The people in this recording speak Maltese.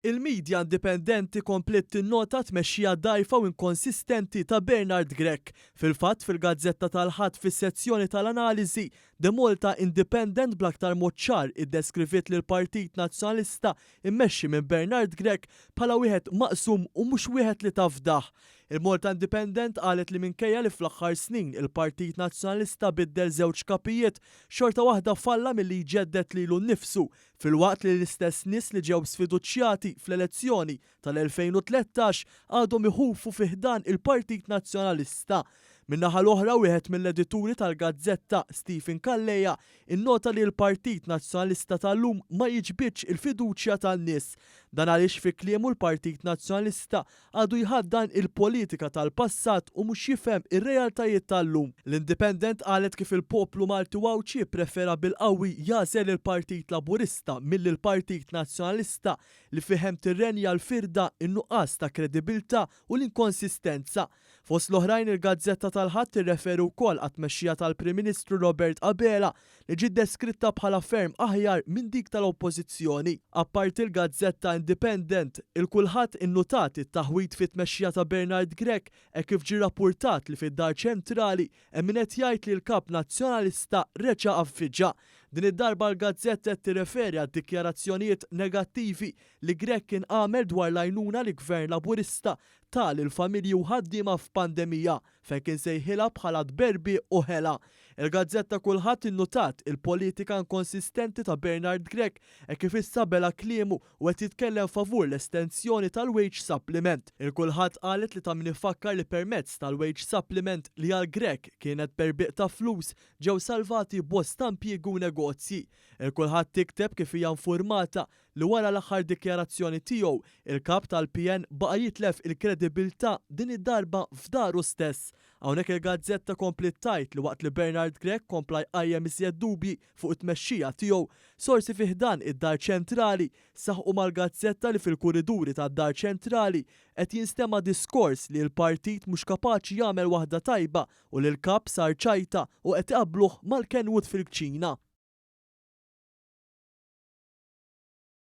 Il-media indipendenti kompliet tinnota tmexxija dgħajfa u inkonsistenti ta' Bernard Grech. Fil-fatt, fil-gazzetta tal-Ħadd fis-sezzjoni tal-analiżi, The Malta Independent bl-aktar mod ċar iddeskriviet lill-Partit Nazzjonalista mmexxi minn Bernard Grech bħala wieħed maqsum u mhux wieħed li tafdah. Il-Malta Independent qalet li minkejja li fl-aħħar snin il-Partit Nazzjonalista biddel żewġ kapijiet, xorta waħda falla milli jġedded lilu nnifsu, filwaqt li l-istess nies li ġew sfiduċjati fl-elezzjoni tal-2013 għadhom iħufu fi ħdan il-Partit Nazzjonalista. Min-naħa l-oħra wieħed mill-edituri tal-gazzetta, Stephen Calleja, innota li l-Partit Nazzjonalista tal-lum ma jiġbidx il-fiduċja tan-nies. Dan għaliex fi kliemu l-Partit Nazzjonalista għadu jħaddan il-politika tal-passat u mhux jifhem ir-realtajiet tal-lum. L-Independent qalet kif il-poplu Malti u Għawdxi pprefera bil-qawwi jagħżel il-Partit Laburista milli l-Partit Nazzjonalista li fih hemm tirrenja l-firda, in-nuqqas ta' kredibilità u l-inkonsistenza. Fost l-oħrajn il-gazzetta tal-Ħadd tirreferi wkoll għat-tmexxija tal-Prim Ministru Robert Abela li ġiet deskritta bħala ferm aħjar minn dik tal-Oppożizzjoni. Apparti l-gazzetta Independent, il-Kulħadd innutat it-taħwid fit-tmexxija ta' Bernard Grech hekk kif ġie rappurtat li fid-Dar Ċentrali hemm min qed jgħid li l-Kap Nazzjonalista reġa' għaffiġha. Din id-darba l-gazzetta qed tirreferi għad-dikjarazzjonijiet negattivi li Grech kien għamel dwar l-għajnuna li Gvern Laburista ta lil familji u ħaddiema f'pandemija, fejn kien sejħilha bħala tberbiq u ħela. Il-gazzetta Kulħadd innutat il-politika inkonsistenti ta' Bernard Grech hekk kif issa bela' kliemu u qed jitkellem favur l-estensjoni tal-wage supplement. Il-Kulħadd qalet li ta' min ifakkar li permezz tal-wage supplement li għal Grech kienet tberbiq ta' flus ġew salvati bosta impjiegi u negozji. Il-Kulħadd tikteb kif hija infurmata li wara l-aħħar dikjarazzjoni tiegħu, il-Kap tal-PN baqa' jitlef il-kredibilità din id-darba f'daru stess. Hawnhekk il-gazzetta kompliet tgħid li waqt li Bernard Grech kompla jqajjem iżjed dubji fuq it-tmexxija tiegħu, sorsi fi ħdan id-Dar Ċentrali saħqu mal-gazzetta li fil-kuriduri tad-Dar Ċentrali qed jinstema' diskors li l-partit mhux kapaċi jagħmel waħda tajba u li l-Kap sar ċajta u qed iqabbluh mal-Kenwood fil-kċina.